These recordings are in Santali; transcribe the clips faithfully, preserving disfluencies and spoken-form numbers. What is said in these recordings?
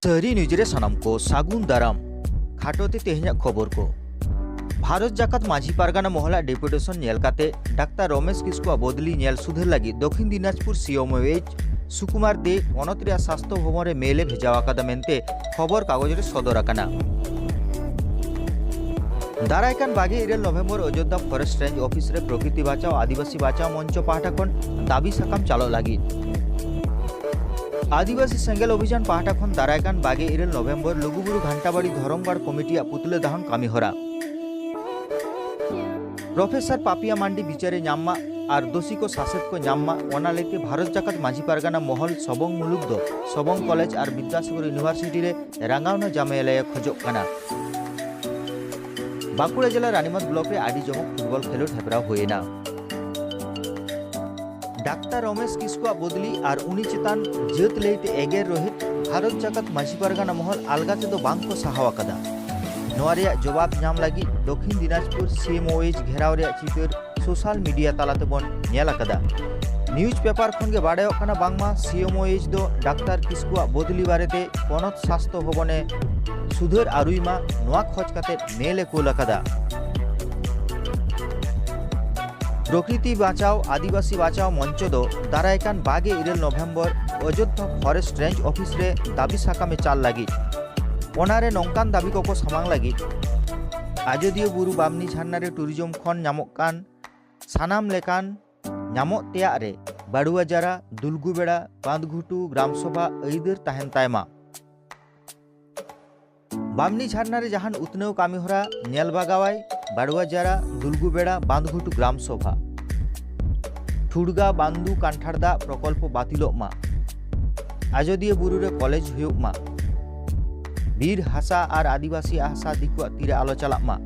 ᱥᱟᱹᱨᱤ ᱱᱤᱭᱩᱡᱽ ᱨᱮ ᱥᱟᱱᱟᱢ ᱠᱚ ᱥᱟᱹᱜᱩᱱ ᱫᱟᱨᱟᱢ᱾ ᱠᱷᱟᱴᱚ ᱛᱮ ᱛᱮᱦᱮᱧᱟᱜ ᱠᱷᱚᱵᱚᱨ ᱠᱚ᱾ ᱵᱷᱟᱨᱚᱛ ᱡᱟᱠᱟᱛ ᱢᱟᱹᱡᱷᱤ ᱯᱟᱨᱜᱟᱱᱟ ᱢᱚᱦᱚᱞᱟᱜ ᱰᱮᱯᱩᱴᱮᱥᱚᱱ ᱧᱮᱞ ᱠᱟᱛᱮ ᱰᱟᱠᱛᱟᱨ ᱨᱚᱢᱮᱥ ᱠᱤᱥᱠᱩᱣᱟᱜ ᱵᱚᱫᱞᱤ ᱧᱮᱞ ᱥᱩᱫᱷᱟᱹᱨ ᱞᱟᱹᱜᱤᱫ ᱫᱚᱠᱷᱤᱱ ᱫᱤᱱᱟᱡᱽᱯᱩᱨ ᱥᱤ ᱮᱢ ᱳ ᱮᱭᱤᱪ ᱥᱩᱠᱩᱢᱟᱨ ᱫᱮ ᱯᱚᱱᱚᱛ ᱨᱮᱭᱟᱜ ᱥᱟᱥᱛᱷᱚ ᱵᱷᱚᱵᱚᱱ ᱨᱮ ᱢᱮᱞ ᱮ ᱵᱷᱮᱡᱟ ᱟᱠᱟᱫᱟ ᱢᱮᱱᱛᱮ ᱠᱷᱚᱵᱚᱨ ᱠᱟᱜᱚᱡᱽ ᱨᱮ ᱥᱚᱫᱚᱨ ᱟᱠᱟᱱᱟ᱾ ᱫᱟᱨᱟᱭ ᱠᱟᱱ ᱵᱟᱜᱮ ᱤᱨᱟᱹᱞ ᱱᱚᱵᱷᱮᱢᱵᱚᱨ ᱚᱡᱳᱫᱽᱫᱷᱟ ᱯᱷᱚᱨᱮᱥᱴ ᱨᱮᱧᱡᱽ ᱚᱯᱷᱤᱥ ᱨᱮ ᱯᱨᱚᱠᱨᱤᱛᱤ ᱵᱟᱧᱪᱟᱣ ᱟᱹᱫᱤᱵᱟᱹᱥᱤ ᱵᱟᱧᱪᱟᱣ ᱢᱚᱧᱪᱚ ᱯᱟᱦᱴᱟ ᱠᱷᱚᱱ ᱫᱟᱹᱵᱤ ᱥᱟᱠᱟᱢ ᱪᱟᱞᱚᱜ ᱞᱟᱹᱜᱤᱫ᱾ ᱟᱹᱫᱤᱵᱟᱹᱥᱤ ᱥᱮᱸᱜᱮᱞ ᱚᱵᱷᱤᱡᱟᱱ ᱯᱟᱦᱴᱟ ᱠᱷᱚᱱ ᱫᱟᱨᱟᱭ ᱠᱟᱱ ᱵᱟᱜᱮ ᱤᱨᱟᱹᱞ ᱱᱚᱵᱷᱮᱢᱵᱚᱨ ᱞᱩᱜᱩᱵᱩᱨᱩ ᱜᱷᱟᱱᱴᱟᱵᱟᱲᱤ ᱫᱷᱚᱨᱚᱢᱜᱟᱲ ᱠᱚᱢᱤᱴᱤᱭᱟᱜ ᱯᱩᱛᱞᱟᱹ ᱫᱟᱦᱚᱱ ᱠᱟᱹᱢᱤ ᱦᱚᱨᱟ᱾ ᱯᱨᱚᱯᱷᱮᱥᱚᱨ ᱯᱟᱯᱤᱭᱟ ᱢᱟᱱᱰᱤ ᱵᱤᱪᱟᱹᱨᱮ ᱧᱟᱢ ᱢᱟ ᱟᱨ ᱫᱳᱥᱤ ᱠᱚ ᱥᱟᱥᱮᱛ ᱠᱚ ᱧᱟᱢ ᱢᱟ, ᱚᱱᱟ ᱞᱟᱹᱭᱛᱮ ᱵᱷᱟᱨᱚᱛ ᱡᱟᱠᱟᱛ ᱢᱟᱹᱡᱷᱤ ᱯᱟᱨᱜᱟᱱᱟ ᱢᱚᱦᱚᱞ ᱥᱚᱵᱚᱝ ᱢᱩᱞᱩᱠ ᱫᱚ ᱥᱚᱵᱚᱝ ᱠᱚᱞᱮᱡᱽ ᱟᱨ ᱵᱤᱫᱽᱫᱟᱥᱟᱜᱚᱨ ᱤᱭᱩᱱᱤᱵᱷᱟᱨᱥᱤᱴᱤ ᱨᱮ ᱨᱟᱸᱜᱟᱣᱱᱟ ᱡᱟᱢᱮᱭᱟᱞᱟᱭᱮ ᱠᱷᱚᱡᱚᱜ ᱠᱟᱱᱟ᱾ ᱵᱟᱸᱠᱩᱲᱟ ᱡᱮᱞᱟ ᱨᱟᱱᱤᱢᱟᱸᱫ ᱵᱞᱚᱠ ᱨᱮ ᱟᱹᱰᱤ ᱡᱚᱢᱚᱠ ᱯᱷᱩᱴᱵᱚᱞ ᱠᱷᱮᱞᱳᱰ ᱦᱮᱯᱨᱟᱣ ᱦᱩᱭᱮᱱᱟ᱾ ᱰᱟᱠᱛᱟᱨ ᱨᱚᱢᱮᱥ ᱠᱤᱥᱠᱩᱣᱟᱜ ᱵᱚᱫᱞᱤ ᱟᱨ ᱩᱱᱤ ᱪᱮᱛᱟᱱ ᱡᱟᱹᱛ ᱞᱟᱹᱭᱛᱮ ᱮᱜᱮᱨ ᱨᱳᱦᱤᱛ ᱵᱷᱟᱨᱚᱛ ᱡᱟᱠᱟᱛ ᱢᱟᱹᱡᱷᱤ ᱯᱟᱨᱜᱟᱱᱟ ᱢᱚᱦᱚᱞ ᱟᱞᱜᱟ ᱛᱮᱫᱚ ᱵᱟᱝ ᱠᱚ ᱥᱟᱦᱟᱣ ᱟᱠᱟᱫᱟ᱾ ᱱᱚᱣᱟ ᱨᱮᱭᱟᱜ ᱡᱚᱵᱟᱵ ᱧᱟᱢ ᱞᱟᱹᱜᱤᱫ ᱫᱚᱠᱷᱤᱱ ᱫᱤᱱᱟᱡᱽᱯᱩᱨ ᱥᱤ ᱮᱢ ᱳ ᱮᱭᱤᱪ ᱜᱷᱮᱨᱟᱣ ᱨᱮᱭᱟᱜ ᱪᱤᱛᱟᱹᱨ ᱥᱳᱥᱟᱞ ᱢᱤᱰᱤᱭᱟ ᱛᱟᱞᱟ ᱛᱮᱵᱚᱱ ᱧᱮᱞ ᱟᱠᱟᱫᱟ᱾ ᱱᱤᱭᱩᱡᱽ ᱯᱮᱯᱟᱨ ᱠᱷᱚᱱ ᱜᱮ ᱵᱟᱰᱟᱭᱚᱜ ᱠᱟᱱᱟ ᱵᱟᱝᱢᱟ ᱥᱤ ᱮᱢ ᱳ ᱮᱭᱤᱪ ᱫᱚ ᱰᱟᱠᱛᱟᱨ ᱠᱤᱥᱠᱩᱣᱟᱜ ᱵᱚᱫᱞᱤ ᱵᱟᱨᱮᱛᱮ ᱯᱚᱱᱚᱛ ᱥᱟᱥᱛᱷᱚ ᱵᱷᱚᱵᱚᱱᱮ ᱥᱩᱫᱷᱟᱹᱨ ᱟᱹᱨᱩᱭ ᱢᱟ, ᱱᱚᱣᱟ ᱠᱷᱚᱡᱽ ᱠᱟᱛᱮ ᱢᱮᱞ ᱮ ᱠᱳᱞ ᱟᱠᱟᱫᱟ᱾ ᱯᱨᱚᱠᱨᱤᱛᱤ ᱵᱟᱧᱪᱟᱣ ᱟᱹᱫᱤᱵᱟᱹᱥᱤ ᱵᱟᱧᱪᱟᱣ ᱢᱚᱧᱪᱚ ᱫᱚ ᱫᱟᱨᱟᱭ ᱠᱟᱱ ᱵᱟᱜᱮ ᱤᱨᱟᱹᱞ ᱱᱚᱵᱷᱮᱢᱵᱚᱨ ᱚᱡᱳᱫᱽᱫᱷᱟ ᱯᱷᱚᱨᱮᱥᱴ ᱨᱮᱧᱡᱽ ᱚᱯᱷᱤᱥ ᱨᱮ ᱫᱟᱹᱵᱤ ᱥᱟᱠᱟᱢ ᱮ ᱪᱟᱞ ᱞᱟᱹᱜᱤᱫ᱾ ᱚᱱᱟᱨᱮ ᱱᱚᱝᱠᱟᱱ ᱫᱟᱹᱵᱤ ᱠᱚᱠᱚ ᱥᱟᱢᱟᱝ ᱞᱟᱹᱜᱤᱫ ᱟᱡᱚᱫᱤᱭᱟᱹ ᱵᱩᱨᱩ ᱵᱟᱢᱱᱤ ᱡᱷᱟᱨᱱᱟ ᱨᱮ ᱴᱩᱨᱤᱡᱚᱢ ᱠᱷᱚᱱ ᱧᱟᱢᱚᱜ ᱠᱟᱱ ᱥᱟᱱᱟᱢ ᱞᱮᱠᱟᱱ ᱧᱟᱢᱚᱜ ᱛᱮᱭᱟᱜ ᱨᱮ ᱵᱟᱲᱩᱣᱟ ᱡᱟᱨᱟ, ᱫᱩᱞᱜᱩ ᱵᱮᱲᱟ, ᱵᱟᱸᱫᱷᱜᱷᱩᱴᱩ ᱜᱨᱟᱢ ᱥᱚᱵᱷᱟ ᱟᱹᱭᱫᱟᱹᱨ ᱛᱟᱦᱮᱱ ᱛᱟᱭᱢᱟ᱾ ᱵᱟᱢᱱᱤ ᱡᱷᱟᱨᱱᱟ ᱨᱮ ᱡᱟᱦᱟᱱ ᱩᱛᱱᱟᱹᱣ ᱠᱟᱹᱢᱤ ᱦᱚᱨᱟ ᱧᱮᱞ ᱵᱟᱜᱟᱣᱟᱭ ᱵᱟᱲᱩᱣᱟ ᱡᱟᱨᱟ, ᱫᱩᱞᱜᱩ ᱵᱮᱲᱟ, ᱵᱟᱸᱫᱷᱜᱷᱩᱴᱩ ᱜᱨᱟᱢ ᱥᱚᱵᱷᱟ᱾ ᱴᱷᱩᱲᱜᱟ ᱵᱟᱱᱫᱩ ᱠᱟᱱᱴᱷᱟᱲ ᱫᱟᱜ ᱯᱨᱚᱠᱚᱞᱯᱚ ᱵᱟᱹᱛᱤᱞᱚᱜ ᱢᱟ᱾ ᱟᱡᱚᱫᱤᱭᱟᱹ ᱵᱩᱨᱩ ᱨᱮ ᱠᱚᱞᱮᱡᱽ ᱦᱩᱭᱩᱜ ᱢᱟ᱾ ᱵᱤᱨ ᱦᱟᱥᱟ ᱟᱨ ᱟᱹᱫᱤᱵᱟᱹᱥᱤ ᱦᱟᱥᱟ ᱫᱤᱠᱩᱣᱟᱜ ᱛᱤᱨᱮ ᱟᱞᱚ ᱪᱟᱞᱟᱜ ᱢᱟ,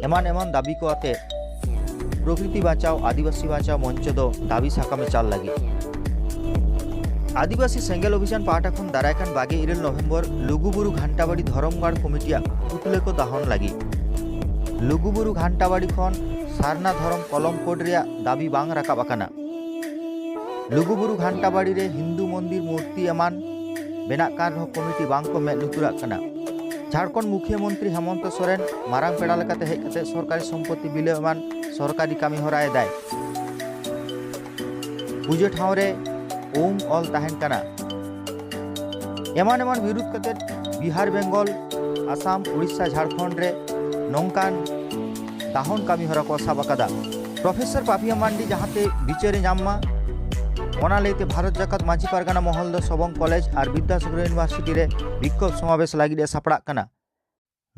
ᱮᱢᱟᱱ ᱮᱢᱟᱱ ᱫᱟᱹᱵᱤ ᱠᱚ ᱟᱛᱮ ᱯᱨᱚᱠᱨᱤᱛᱤ ᱵᱟᱧᱪᱟᱣ ᱟᱹᱫᱤᱵᱟᱹᱥᱤ ᱵᱟᱧᱪᱟᱣ ᱢᱚᱧᱪᱚ ᱫᱚ ᱫᱟᱹᱵᱤ ᱥᱟᱠᱟᱢ ᱮ ᱪᱟᱞ ᱞᱟᱹᱜᱤᱫ᱾ ᱟᱹᱫᱤᱵᱟᱹᱥᱤ ᱥᱮᱸᱜᱮᱞ ᱚᱵᱷᱤᱡᱟᱱ ᱯᱟᱦᱴᱟ ᱠᱷᱚᱱ ᱫᱟᱨᱟᱭ ᱠᱟᱱ ᱵᱟᱜᱮ ᱤᱨᱟᱹᱞ ᱱᱚᱵᱷᱮᱢᱵᱚᱨ ᱞᱩᱜᱩᱵᱩᱨᱩ ᱜᱷᱟᱱᱴᱟᱵᱟᱲᱤ ᱫᱷᱚᱨᱚᱢᱜᱟᱲ ᱠᱚᱢᱤᱴᱤᱭᱟᱜ ᱯᱩᱛᱞᱟᱹ ᱠᱚ ᱫᱟᱦᱚᱱ ᱞᱟᱹᱜᱤᱫ᱾ ᱞᱩᱜᱩᱵᱩᱨᱩ ᱜᱷᱟᱱᱴᱟᱵᱟᱲᱤ ᱠᱷᱚᱱ ᱥᱟᱨᱱᱟ ᱫᱷᱚᱨᱚᱢ ᱠᱚᱞᱚᱢ ᱠᱳᱰ ᱨᱮᱭᱟᱜ ᱫᱟᱹᱵᱤ ᱵᱟᱝ ᱨᱟᱠᱟᱵ ᱟᱠᱟᱱᱟ᱾ ᱞᱩᱜᱩᱵᱩᱨᱩ ᱜᱷᱟᱱᱴᱟᱵᱟᱲᱤ ᱨᱮ ᱦᱤᱱᱫᱩ ᱢᱚᱱᱫᱤᱨ ᱢᱩᱨᱛᱤ ᱮᱢᱟᱱ ᱵᱮᱱᱟᱜ ᱠᱟᱱ ᱨᱮᱦᱚᱸ ᱠᱚᱢᱤᱴᱤ ᱵᱟᱝ ᱠᱚ ᱢᱮᱫ ᱞᱩᱛᱩᱨᱟᱜ ᱠᱟᱱᱟ᱾ ᱡᱷᱟᱲᱠᱷᱚᱸᱰ ᱢᱩᱠᱷᱤᱭᱟᱹ ᱢᱚᱱᱛᱨᱤ ᱦᱮᱢᱚᱱᱛᱚ ᱥᱚᱨᱮᱱ ᱢᱟᱨᱟᱝ ᱯᱮᱲᱟ ᱞᱮᱠᱟᱛᱮ ᱦᱮᱡ ᱠᱟᱛᱮ ᱥᱚᱨᱠᱟᱨᱤ ᱥᱚᱢᱯᱚᱛᱤ ᱵᱤᱞᱟᱹᱣ ᱮᱢᱟᱱ ᱥᱚᱨᱠᱟᱨᱤ ᱠᱟᱹᱢᱤ ᱦᱚᱨᱟ ᱮᱫᱟᱭ᱾ ᱯᱩᱡᱟᱹ ᱴᱷᱟᱶ ᱨᱮ ᱳᱢ ᱚᱞ ᱛᱟᱦᱮᱱ ᱠᱟᱱᱟ᱾ ᱮᱢᱟᱱ ᱮᱢᱟᱱ ᱵᱤᱨᱩᱫᱷ ᱠᱟᱛᱮ ᱵᱤᱦᱟᱨ, ᱵᱮᱝᱜᱚᱞ, ᱟᱥᱟᱢ, ᱩᱲᱤᱥᱥᱟ, ᱡᱷᱟᱲᱠᱷᱚᱸᱰ ᱨᱮ ᱱᱚᱝᱠᱟᱱ ᱫᱟᱦᱚᱱ ᱠᱟᱹᱢᱤ ᱦᱚᱨᱟ ᱠᱚ ᱥᱟᱵ ᱟᱠᱟᱫᱟ᱾ ᱯᱨᱚᱯᱷᱮᱥᱚᱨ ᱯᱟᱯᱤᱭᱟ ᱢᱟᱱᱰᱤ ᱡᱟᱦᱟᱸᱛᱮ ᱵᱤᱪᱟᱹᱨ ᱮ ᱧᱟᱢ ᱢᱟ, ᱚᱱᱟ ᱞᱟᱹᱭᱛᱮ ᱵᱷᱟᱨᱚᱛ ᱡᱟᱠᱟᱛ ᱢᱟᱹᱡᱷᱤ ᱯᱟᱨᱜᱟᱱᱟ ᱢᱚᱦᱚᱞ ᱫᱚ ᱥᱚᱵᱚᱝ ᱠᱚᱞᱮᱡᱽ ᱟᱨ ᱵᱤᱫᱽᱫᱟᱥᱟᱜᱚᱨ ᱤᱭᱩᱱᱤᱵᱷᱟᱨᱥᱤᱴᱤ ᱨᱮ ᱵᱤᱠᱠᱷᱳᱵᱷ ᱥᱚᱢᱟᱵᱮᱥ ᱞᱟᱹᱜᱤᱫ ᱮ ᱥᱟᱯᱲᱟᱜ ᱠᱟᱱᱟ᱾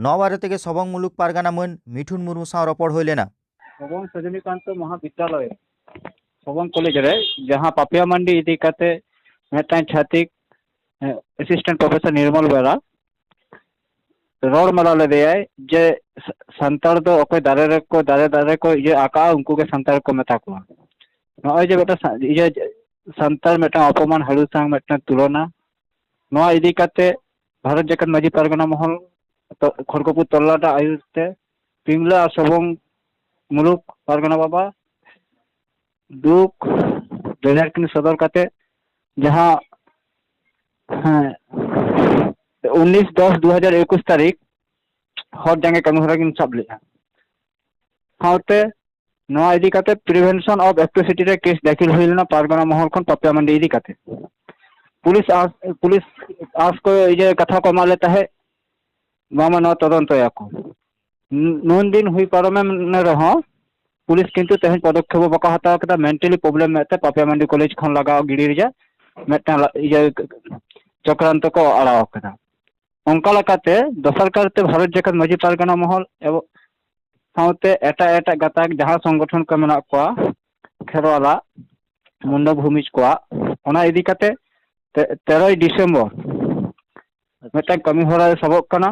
ᱱᱚᱣᱟ ᱵᱟᱨᱮ ᱛᱮᱜᱮ ᱥᱚᱵᱚᱝ ᱢᱩᱞᱩᱠ ᱯᱟᱨᱜᱟᱱᱟ ᱢᱟᱹᱱ ᱢᱤᱴᱷᱩᱱ ᱢᱩᱨᱢᱩ ᱥᱟᱶ ᱨᱚᱯᱚᱲ ᱦᱩᱭ ᱞᱮᱱᱟ᱾ ᱥᱚᱵᱚᱝ ᱥᱚᱡᱚᱱᱤᱠᱟᱱᱛᱚ ᱢᱚᱦᱟᱵᱤᱫᱽᱫᱟᱞᱚᱭ ᱥᱚᱵᱚᱝ ᱠᱚᱞᱮᱡᱽ ᱨᱮ ᱡᱟᱦᱟᱸ ᱯᱟᱯᱤᱭᱟ ᱢᱟᱱᱰᱤ ᱤᱫᱤ ᱠᱟᱛᱮ ᱢᱤᱫᱴᱟᱝ ᱪᱷᱟᱹᱛᱤᱠ, ᱮ, ᱮᱥᱤᱥᱴᱮᱱᱴ ᱯᱨᱚᱯᱷᱮᱥᱚᱨ ᱱᱤᱨᱢᱚᱞ ᱵᱮᱨᱟ ᱨᱚᱲ ᱢᱟᱞᱟ ᱞᱮᱫᱮᱭᱟᱭ ᱡᱮ ᱥᱟ-, ᱥᱟᱱᱛᱟᱲ ᱫᱚ ᱚᱠᱚᱭ ᱫᱟᱨᱮ ᱨᱮᱠᱚ, ᱫᱟᱨᱮ, ᱫᱟᱨᱮ ᱠᱚ ᱤᱭᱟᱹ ᱟᱠᱟᱜᱼᱟ, ᱩᱱᱠᱩ ᱜᱮ ᱥᱟᱱᱛᱟᱲ ᱠᱚ ᱢᱮᱛᱟ ᱠᱚᱣᱟ᱾ ᱱᱚᱜᱼᱚᱭ ᱡᱮ ᱢᱤᱫᱴᱟᱝ ᱥᱟ-, ᱤᱭᱟᱹ, ᱥᱟᱱᱛᱟᱲ ᱢᱤᱫᱴᱟᱝ ᱚᱯᱚᱢᱟᱱ ᱦᱟᱹᱲᱩ ᱥᱟᱶ ᱢᱤᱫᱴᱟᱝ ᱛᱩᱞᱚᱱᱟ, ᱱᱚᱣᱟ ᱤᱫᱤ ᱠᱟᱛᱮ ᱵᱷᱟᱨᱚᱛ ᱡᱟᱠᱟᱛ ᱢᱟᱹᱡᱷᱤ ᱯᱟᱨᱜᱟᱱᱟ ᱢᱚᱦᱚᱞ ᱛᱚ-, ᱠᱷᱚᱲᱜᱚᱯᱩᱨ ᱛᱚᱞᱞᱟᱴ ᱟᱭᱩᱨ ᱛᱮ ᱯᱤᱝᱞᱟᱹ ᱟᱨ ᱥᱚᱵᱚᱝ ᱢᱩᱞᱩᱠ ᱯᱟᱨᱜᱟᱱᱟ ᱵᱟᱵᱟ ᱫᱩᱠ ᱵᱮᱡᱟᱨ ᱠᱤᱱ ᱥᱚᱫᱚᱨ ᱠᱟᱛᱮ ᱡᱟᱦᱟᱸ, ᱦᱮᱸ, ᱩᱱᱤᱥ ᱫᱚᱥ ᱫᱩ ᱦᱟᱡᱟᱨ ᱮᱠᱩᱥ ᱛᱟᱹᱨᱤᱠᱷ ᱦᱚᱨ ᱡᱟᱸᱜᱮ ᱠᱟᱹᱢᱤ ᱦᱚᱨᱟ ᱠᱤᱱ ᱥᱟᱵ ᱞᱮᱫᱼᱟ᱾ ᱥᱟᱶᱛᱮ ᱱᱚᱣᱟ ᱤᱫᱤ ᱠᱟᱛᱮ Prevention of Atrocity ᱨᱮ ᱠᱮᱥ ᱫᱟᱹᱠᱷᱤᱞ ᱦᱩᱭ ᱞᱮᱱᱟ ᱯᱟᱨᱜᱟᱱᱟ ᱢᱚᱦᱚᱞ ᱠᱷᱚᱱ ᱯᱟᱯᱤᱭᱟ ᱢᱟᱱᱰᱤ ᱤᱫᱤ ᱠᱟᱛᱮ᱾ ᱯᱩᱞᱤᱥ ᱟᱸᱥ, ᱯᱩᱞᱤᱥ ᱟᱸᱥ ᱠᱚ ᱤᱭᱟᱹ ᱠᱟᱛᱷᱟ ᱠᱚ ᱮᱢᱟᱜ ᱞᱮ ᱛᱟᱦᱮᱸᱫ, ᱵᱟᱝᱢᱟ ᱱᱚᱣᱟ ᱛᱚᱫᱚᱱᱛᱚᱭᱟᱠᱚ᱾ ᱱᱩ-, ᱱᱩᱱ ᱫᱤᱱ ᱦᱩᱭ ᱯᱟᱨᱚᱢᱮᱱ ᱨᱮᱦᱚᱸ ᱯᱩᱞᱤᱥ ᱠᱤᱱᱛᱩ ᱛᱮᱦᱮᱧ ᱯᱚᱫᱚᱠᱷᱮᱯ ᱵᱟᱠᱚ ᱦᱟᱛᱟᱣ ᱠᱮᱫᱟ᱾ ᱢᱮᱱᱴᱟᱞᱤ ᱯᱨᱚᱵᱞᱮᱢ ᱢᱮᱱᱛᱮ ᱯᱟᱯᱤᱭᱟ ᱢᱟᱱᱰᱤ ᱠᱚᱞᱮᱡᱽ ᱠᱷᱚᱱ ᱞᱟᱜᱟᱣ ᱜᱤᱰᱤ ᱨᱮᱭᱟᱜ ᱢᱤᱫᱴᱟᱝ ᱞᱟ-, ᱤᱭᱟᱹ ᱪᱚᱠᱨᱟᱱᱛᱚ ᱠᱚ ᱟᱲᱟᱣ ᱠᱟᱫᱟ᱾ ᱚᱱᱠᱟ ᱞᱮᱠᱟᱛᱮ ᱫᱚᱥᱟᱨ ᱠᱟᱨᱛᱮ ᱵᱷᱟᱨᱚᱛ ᱡᱟᱠᱟᱛ ᱢᱟᱹᱡᱷᱤ ᱯᱟᱨᱜᱟᱱᱟ ᱢᱚᱦᱚᱞ ᱮᱵᱚ-, ᱥᱟᱶᱛᱮ ᱮᱴᱟᱜ ᱮᱴᱟᱜ ᱜᱟᱛᱟᱠ ᱡᱟᱦᱟᱸ ᱥᱚᱝᱜᱚᱴᱷᱚᱱ ᱠᱚ ᱢᱮᱱᱟᱜ ᱠᱚᱣᱟ, ᱠᱷᱮᱨᱣᱟᱞᱟᱜ, ᱢᱩᱱᱰᱟ ᱵᱷᱩᱢᱤᱡᱽ ᱠᱚᱣᱟᱜ, ᱚᱱᱟ ᱤᱫᱤ ᱠᱟᱛᱮ ᱛᱮ-, ᱛᱮᱨᱚᱭ ᱰᱤᱥᱮᱢᱵᱚᱨ ᱢᱤᱫᱴᱟᱝ ᱠᱟᱹᱢᱤ ᱦᱚᱨᱟ ᱥᱟᱵᱚᱜ ᱠᱟᱱᱟ᱾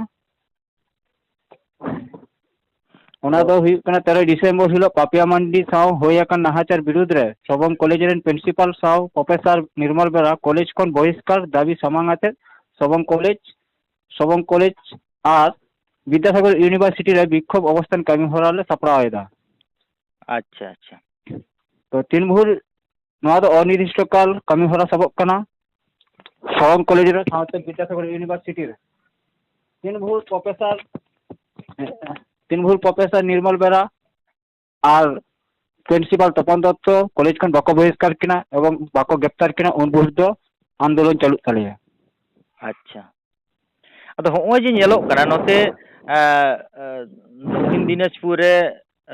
ᱚᱱᱟ ᱫᱚ ᱦᱩᱭᱩᱜ ᱠᱟᱱᱟ ᱛᱮᱨᱚᱭ ᱰᱤᱥᱮᱢᱵᱚᱨ ᱦᱤᱞᱳᱜ ᱯᱟᱯᱤᱭᱟ ᱢᱟᱱᱰᱤ ᱥᱟᱶ ᱦᱩᱭ ᱟᱠᱟᱱ ᱱᱟᱦᱟᱪᱟᱨ ᱵᱤᱨᱩᱫᱽ ᱨᱮ ᱥᱚᱵᱚᱝ ᱠᱚᱞᱮᱡᱽ ᱨᱮᱱ ᱯᱨᱤᱱᱥᱤᱯᱟᱞ ᱥᱟᱶ ᱯᱨᱚᱯᱷᱮᱥᱚᱨ ᱱᱤᱨᱢᱚᱞ ᱵᱮᱨᱟ ᱠᱚᱞᱮᱡᱽ ᱠᱷᱚᱱ ᱵᱚᱦᱤᱥᱠᱟᱨ ᱫᱟᱹᱵᱤ ᱥᱟᱢᱟᱝ ᱟᱛᱮ ᱥᱚᱵᱚᱝ ᱠᱚᱞᱮᱡᱽ, ᱥᱚᱵᱚᱝ ᱠᱚᱞᱮᱡᱽ ᱟᱨ ᱵᱤᱫᱽᱫᱟᱥᱟᱜᱚᱨ ᱤᱭᱩᱱᱤᱵᱷᱟᱨᱥᱤᱴᱤ ᱨᱮ ᱵᱤᱠᱠᱷᱳᱵᱷ ᱚᱵᱚᱥᱛᱷᱟᱱ ᱠᱟᱹᱢᱤ ᱦᱚᱨᱟ ᱞᱮ ᱥᱟᱯᱲᱟᱣ ᱮᱫᱟ᱾ ᱟᱪᱪᱷᱟ, ᱟᱪᱪᱷᱟ᱾ ᱛᱚ ᱛᱤᱱ ᱵᱷᱳᱨ ᱱᱚᱣᱟ ᱫᱚ ᱚᱱᱤᱨᱫᱤᱥᱴᱚ ᱠᱟᱞ ᱠᱟᱹᱢᱤ ᱦᱚᱨᱟ ᱥᱟᱵᱚᱜ ᱠᱟᱱᱟ᱾ ᱥᱚᱨᱚᱱ ᱠᱚᱞᱮᱡᱽ ᱨᱮ ᱥᱟᱶᱛᱮ ᱵᱤᱫᱽᱫᱟᱥᱟᱜᱚᱨ ᱤᱭᱩᱱᱤᱵᱷᱟᱨᱥᱤᱴᱤ ᱨᱮ ᱛᱤᱱ ᱵᱷᱳᱨ ᱯᱨᱚᱯᱷᱮᱥᱚᱨ ᱛᱤᱱ ᱵᱷᱳᱨ ᱯᱨᱚᱯᱷᱮᱥᱚᱨ ᱱᱤᱨᱢᱚᱞ ᱵᱮᱨᱟ ᱟᱨ ᱯᱨᱤᱱᱥᱤᱯᱟᱞ ᱛᱚᱯᱚᱱ ᱫᱚᱛᱛᱚ ᱠᱚᱞᱮᱡᱽ ᱠᱷᱚᱱ ᱵᱟᱠᱚ ᱵᱚᱦᱤᱥᱠᱟᱨ ᱠᱤᱱᱟ ᱮᱵᱚᱝ ᱵᱟᱠᱚ ᱜᱨᱮᱯᱛᱟᱨ ᱠᱤᱱᱟ, ᱩᱱ ᱵᱷᱳᱨ ᱫᱚ ᱟᱱᱫᱳᱞᱚᱱ ᱪᱟᱹᱞᱩᱜ ᱛᱟᱞᱮᱭᱟ᱾ ᱟᱪᱪᱷᱟ᱾ ᱟᱫᱚ ᱦᱚᱸᱜᱼᱚᱭ ᱡᱮ ᱧᱮᱞᱚᱜ ᱠᱟᱱᱟ ᱱᱚᱛᱮ, ᱟᱸ, ᱟᱸ, ᱫᱚᱠᱠᱷᱤᱱ ᱫᱤᱱᱟᱡᱽᱯᱩᱨ ᱨᱮ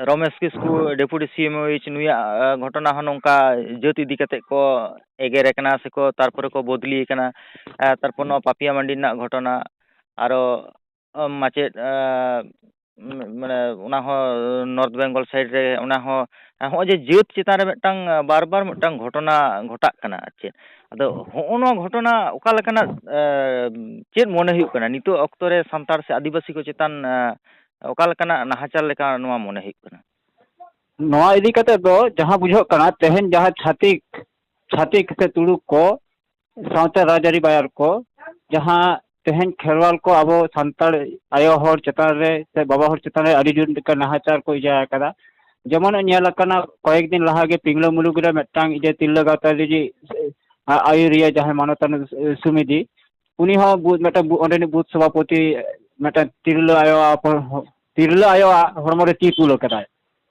ᱨᱚᱢᱮᱥ ᱠᱤᱥᱠᱩ ᱰᱮᱯᱩᱴᱤ ᱥᱤ ᱮᱢ ᱳᱭᱤᱪ ᱱᱩᱭᱟᱜ, ᱟᱸ, ᱜᱷᱚᱴᱚᱱᱟ ᱦᱚᱸ ᱱᱚᱝᱠᱟ ᱡᱟᱹᱛ ᱤᱫᱤ ᱠᱟᱛᱮ ᱠᱚ ᱮᱜᱮᱨᱮ ᱠᱟᱱᱟ ᱥᱮᱠᱚ, ᱛᱟᱨᱯᱚᱨᱮ ᱠᱚ ᱵᱚᱫᱞᱤ ᱠᱟᱱᱟ᱾ ᱟᱸ, ᱛᱟᱨᱯᱚᱨ ᱱᱚᱣᱟ ᱯᱟᱯᱤᱭᱟ ᱢᱟᱱᱰᱤ ᱨᱮᱱᱟᱜ ᱜᱷᱚᱴᱚᱱᱟ, ᱟᱨᱚ ᱢᱟᱪᱮᱫ, ᱟᱸ, ᱢᱟᱱᱮ ᱚᱱᱟ ᱦᱚᱸ ᱱᱚᱨᱛᱷ ᱵᱮᱝᱜᱚᱞ ᱥᱟᱭᱤᱰ ᱨᱮ ᱚᱱᱟ ᱦᱚᱸ, ᱦᱚᱸᱜᱼᱚᱭ ᱡᱮ ᱡᱟᱹᱛ ᱪᱮᱛᱟᱱ ᱨᱮ ᱢᱤᱫᱴᱟᱝ ᱵᱟᱨ ᱵᱟᱨ ᱢᱤᱫᱴᱟᱝ ᱜᱷᱚᱴᱚᱱᱟ ᱜᱷᱚᱴᱟᱜ ᱠᱟᱱᱟ ᱟᱨ ᱪᱮᱫ᱾ ᱟᱫᱚ ᱦᱚᱸᱜᱼᱚ ᱱᱚᱣᱟ ᱜᱷᱚᱴᱚᱱᱟ ᱚᱠᱟ ᱞᱮᱠᱟᱱᱟᱜ, ᱟᱸ, ᱪᱮᱫ ᱢᱚᱱᱮ ᱦᱩᱭᱩᱜ ᱠᱟᱱᱟ ᱱᱤᱛᱚᱜ ᱚᱠᱛᱚ ᱨᱮ ᱥᱟᱱᱛᱟᱲ ᱥᱮ ᱟᱹᱫᱤᱵᱟᱹᱥᱤ ᱠᱚ ᱪᱮᱛᱟᱱ, ᱟᱸ, ᱚᱠᱟ ᱞᱮᱠᱟᱱᱟᱜ ᱱᱟᱦᱟᱪᱟᱨ ᱞᱮᱠᱟ ᱱᱚᱣᱟ ᱢᱚᱱᱮ ᱦᱩᱭᱩᱜ ᱠᱟᱱᱟ? ᱱᱚᱣᱟ ᱤᱫᱤ ᱠᱟᱛᱮ ᱫᱚ ᱡᱟᱦᱟᱸ ᱵᱩᱡᱷᱟᱹᱜ ᱠᱟᱱᱟ, ᱛᱮᱦᱮᱧ ᱡᱟᱦᱟᱸ ᱪᱷᱟᱹᱛᱤᱠ ᱪᱷᱟᱹᱛᱤᱠ ᱥᱮ ᱛᱩᱲᱩᱠ ᱠᱚ ᱥᱟᱶᱛᱮ ᱨᱟᱡᱽᱟᱹᱨᱤ ᱵᱟᱭᱟᱨ ᱠᱚ ᱡᱟᱦᱟᱸ ᱛᱮᱦᱮᱧ ᱠᱷᱮᱨᱣᱟᱞ ᱠᱚ ᱟᱵᱚ ᱥᱟᱱᱛᱟᱲ ᱟᱭᱳ ᱦᱚᱲ ᱪᱮᱛᱟᱱ ᱨᱮ ᱥᱮ ᱵᱟᱵᱟ ᱦᱚᱲ ᱪᱮᱛᱟᱱ ᱨᱮ ᱟᱹᱰᱤ ᱡᱳᱨ ᱞᱮᱠᱟ ᱱᱟᱦᱟᱪᱟᱨ ᱠᱚ ᱤᱭᱟᱹ ᱟᱠᱟᱫᱟ᱾ ᱡᱮᱢᱚᱱ ᱧᱮᱞ ᱟᱠᱟᱱᱟ, ᱠᱚᱭᱮᱠ ᱫᱤᱱ ᱞᱟᱦᱟ ᱜᱮ ᱯᱤᱝᱞᱟᱹ ᱢᱩᱞᱩᱠ ᱨᱮ ᱢᱤᱫᱴᱟᱝ ᱤᱭᱟᱹ ᱛᱤᱨᱞᱟᱹ ᱜᱟᱶᱛᱟ ᱨᱤᱱᱤᱡ ᱟᱹᱭᱩᱨᱤᱭᱟᱹ ᱡᱟᱦᱟᱸᱭ ᱢᱟᱱᱚᱛᱟᱱ ᱥᱩᱢᱤᱫᱤ, ᱩᱱᱤ ᱦᱚᱸ ᱵᱩ-, ᱢᱤᱫᱴᱟᱝ ᱵᱩ-, ᱚᱸᱰᱮᱱᱤᱡ ᱵᱩᱛᱷ ᱥᱚᱵᱷᱟᱯᱚᱛᱤ ᱢᱤᱫᱴᱟᱝ ᱛᱤᱨᱞᱟᱹ ᱟᱭᱳᱣᱟᱜ ᱦᱚᱲ-, ᱛᱤᱨᱞᱟᱹ ᱟᱭᱳᱣᱟᱜ ᱦᱚᱲᱢᱚ ᱨᱮ ᱛᱤ ᱛᱩᱞ ᱟᱠᱟᱫᱟᱭ᱾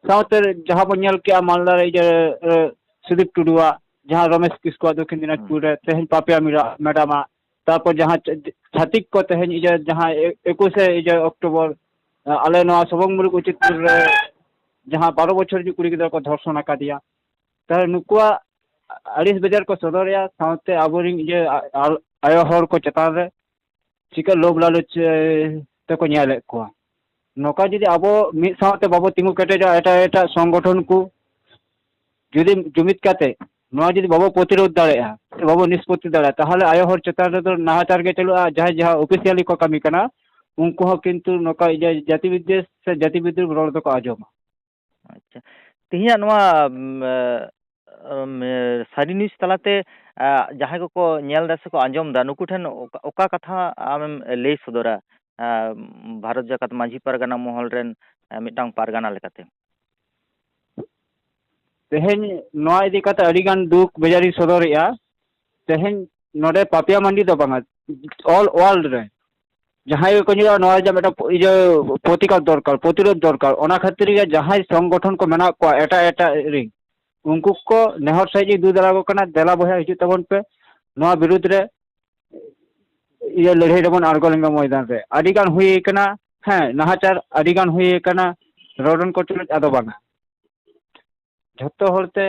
ᱥᱟᱶᱛᱮ ᱡᱟᱦᱟᱸ ᱵᱚᱱ ᱧᱮᱞ ᱠᱮᱜᱼᱟ ᱢᱟᱞᱫᱟ ᱨᱮ ᱤᱭᱟᱹ, ᱮ, ᱥᱩᱫᱤᱯ ᱴᱩᱰᱩᱣᱟᱜ, ᱡᱟᱦᱟᱸ ᱨᱚᱢᱮᱥ ᱠᱤᱥᱠᱩᱣᱟᱜ ᱫᱚᱠᱠᱷᱤᱱ ᱫᱤᱱᱟᱡᱽᱯᱩᱨ ᱨᱮ ᱛᱮᱦᱮᱧ ᱯᱟᱯᱤᱭᱟ ᱢᱤᱨᱟ-, ᱢᱮᱰᱟᱢᱟᱜ, ᱛᱟᱨᱯᱚᱨ ᱡᱟᱦᱟᱸ ᱪᱷᱟ-, ᱪᱷᱟᱹᱛᱤᱠ ᱠᱚ ᱛᱮᱦᱮᱧ ᱤᱭᱟᱹ ᱡᱟᱦᱟᱸ ᱮ-, ᱮᱠᱩᱥᱮ ᱤᱭᱟᱹ ᱚᱠᱴᱳᱵᱚᱨ, ᱮ, ᱟᱞᱮ ᱱᱚᱣᱟ ᱥᱚᱵᱚᱝ ᱢᱩᱞᱩᱠ ᱩᱪᱤᱛᱯᱩᱨ ᱨᱮ ᱡᱟᱦᱟᱸ ᱵᱟᱨᱚ ᱵᱚᱪᱷᱚᱨ ᱨᱤᱱᱤᱡ ᱠᱩᱲᱤ ᱜᱤᱫᱽᱨᱟᱹ ᱠᱚ ᱫᱷᱚᱨᱥᱚᱱ ᱟᱠᱟᱫᱮᱭᱟ, ᱛᱟᱦᱞᱮ ᱱᱩᱠᱩᱣᱟᱜ ᱟᱹᱲᱤᱥ ᱵᱮᱡᱟᱨ ᱠᱚ ᱥᱚᱫᱚᱨᱮᱜᱼᱟ, ᱥᱟᱶᱛᱮ ᱟᱵᱚᱨᱮᱱ ᱤᱭᱟᱹ ᱟ-, ᱟ-, ᱟᱭᱳ ᱦᱚᱲ ᱠᱚ ᱪᱮᱛᱟᱱ ᱨᱮ ᱪᱤᱠᱟᱹ ᱞᱳᱵᱷ ᱞᱟᱞᱚᱪ, ᱮ, ᱛᱮᱠᱚ ᱧᱮᱞᱮᱫ ᱠᱚᱣᱟ᱾ ᱱᱚᱝᱠᱟ ᱡᱩᱫᱤ ᱟᱵᱚ ᱢᱤᱫ ᱥᱟᱶᱛᱮ ᱵᱟᱵᱚ ᱛᱤᱸᱜᱩ ᱠᱮᱴᱮᱡᱚᱜᱼᱟ, ᱮᱴᱟᱜ ᱮᱴᱟᱜ ᱥᱚᱝᱜᱚᱴᱷᱚᱱ ᱠᱚ ᱡᱩᱫᱤ ᱡᱩᱢᱤᱫ ᱠᱟᱛᱮ ᱱᱚᱣᱟ ᱡᱩᱫᱤ ᱵᱟᱵᱚ ᱯᱨᱚᱛᱤᱨᱳᱫᱷ ᱫᱟᱲᱮᱭᱟᱜᱼᱟ ᱥᱮ ᱵᱟᱵᱚ ᱱᱤᱥᱯᱚᱛᱤ ᱫᱟᱲᱮᱭᱟᱜᱼᱟ, ᱛᱟᱦᱚᱞᱮ ᱟᱭᱳ ᱦᱚᱲ ᱪᱮᱛᱟᱱ ᱨᱮᱫᱚ ᱱᱟᱦᱟᱪᱟᱨ ᱜᱮ ᱪᱟᱹᱞᱩᱜᱼᱟ᱾ ᱡᱟᱦᱟᱸᱭ ᱡᱟᱦᱟᱸ ᱚᱯᱷᱤᱥᱤᱭᱟᱞᱤ ᱠᱚ ᱠᱟᱹᱢᱤ ᱠᱟᱱᱟ, ᱩᱱᱠᱩ ᱦᱚᱸ ᱠᱤᱱᱛᱩ ᱱᱚᱝᱠᱟ ᱡᱟ-, ᱡᱟᱹᱛᱤ ᱵᱤᱫᱽᱫᱮᱥ ᱥᱮ ᱡᱟᱹᱛᱤ ᱵᱤᱫᱽᱨᱳᱦ ᱨᱚᱲ ᱫᱚᱠᱚ ᱟᱸᱡᱚᱢᱟ᱾ ᱟᱪᱪᱷᱟ, ᱛᱮᱦᱮᱧᱟᱜ ᱱᱚᱣᱟ, ᱩᱢ, ᱮ, ᱩᱢ, ᱮ, ᱥᱟᱹᱨᱤ ᱱᱤᱭᱩᱡᱽ ᱛᱟᱞᱟᱛᱮ, ᱮ, ᱡᱟᱦᱟᱸᱭ ᱠᱚᱠᱚ ᱧᱮᱞ ᱮᱫᱟ ᱥᱮᱠᱚ ᱟᱸᱡᱚᱢ ᱮᱫᱟ, ᱱᱩᱠᱩ ᱴᱷᱮᱱ ᱚᱠᱟ, ᱚᱠᱟ ᱠᱟᱛᱷᱟ ᱟᱢᱮᱢ ᱞᱟᱹᱭ ᱥᱚᱫᱚᱨᱟ, ᱮ, ᱵᱷᱟᱨᱚᱛ ᱡᱟᱠᱟᱛ ᱢᱟᱹᱡᱷᱤ ᱯᱟᱨᱜᱟᱱᱟ ᱢᱚᱦᱚᱞ ᱨᱮᱱ, ᱮ, ᱢᱤᱫᱴᱟᱝ ᱯᱟᱨᱜᱟᱱᱟ ᱞᱮᱠᱟᱛᱮ? ᱛᱮᱦᱮᱧ ᱱᱚᱣᱟ ᱤᱫᱤ ᱠᱟᱛᱮ ᱟᱹᱰᱤ ᱜᱟᱱ ᱫᱩᱠ ᱵᱮᱡᱟᱨᱤᱧ ᱥᱚᱫᱚᱨᱮᱜᱼᱟ᱾ ᱛᱮᱦᱮᱧ ᱱᱚᱰᱮ ᱯᱟᱯᱤᱭᱟ ᱢᱟᱱᱰᱤ ᱫᱚ ᱵᱟᱝᱟ, ᱚᱞ ᱣᱟᱨᱞᱰ ᱨᱮ ᱡᱟᱦᱟᱸᱭ ᱜᱮᱠᱚ ᱧᱮᱞᱟ, ᱱᱚᱣᱟ ᱨᱮᱭᱟᱜ ᱢᱤᱫᱴᱟᱝ ᱤᱭᱟᱹ ᱯᱨᱚᱛᱤᱠᱟᱨ ᱫᱚᱨᱠᱟᱨ, ᱯᱨᱚᱛᱤᱨᱳᱫᱷ ᱫᱚᱨᱠᱟᱨ᱾ ᱚᱱᱟ ᱠᱷᱟᱹᱛᱤᱨ ᱜᱮ ᱡᱟᱦᱟᱸᱭ ᱥᱚᱝᱜᱚᱴᱷᱚᱱ ᱠᱚ ᱢᱮᱱᱟᱜ ᱠᱚᱣᱟ ᱮᱴᱟᱜ ᱮᱴᱟᱜ ᱨᱮᱱ, ᱩᱱᱠᱩ ᱠᱚ ᱱᱮᱦᱚᱨ ᱥᱟᱺᱦᱤᱡ ᱤᱧ ᱩᱫᱩᱜ ᱫᱟᱲᱮᱭᱟᱠᱚ ᱠᱟᱱᱟ, ᱫᱮᱞᱟ ᱵᱚᱭᱦᱟ ᱦᱤᱡᱩᱜ ᱛᱟᱵᱚᱱ ᱯᱮ, ᱱᱚᱣᱟ ᱵᱤᱨᱩᱫᱽ ᱨᱮ ᱤᱭᱟᱹ ᱞᱟᱹᱲᱦᱟᱹᱭ ᱨᱮᱵᱚᱱ ᱟᱬᱜᱚ ᱞᱮᱱ ᱜᱮ ᱢᱚᱭᱫᱟᱱ ᱨᱮ᱾ ᱟᱹᱰᱤ ᱜᱟᱱ ᱦᱩᱭ ᱟᱠᱟᱱᱟ, ᱦᱮᱸ, ᱱᱟᱦᱟᱪᱟᱨ ᱟᱹᱰᱤ ᱜᱟᱱ ᱦᱩᱭ ᱟᱠᱟᱱᱟ, ᱨᱚᱰᱚᱱ ᱠᱚᱪᱞᱚᱱ ᱟᱫᱚ ᱵᱟᱝᱟ᱾ ᱡᱷᱚᱛᱚ ᱦᱚᱲ ᱛᱮ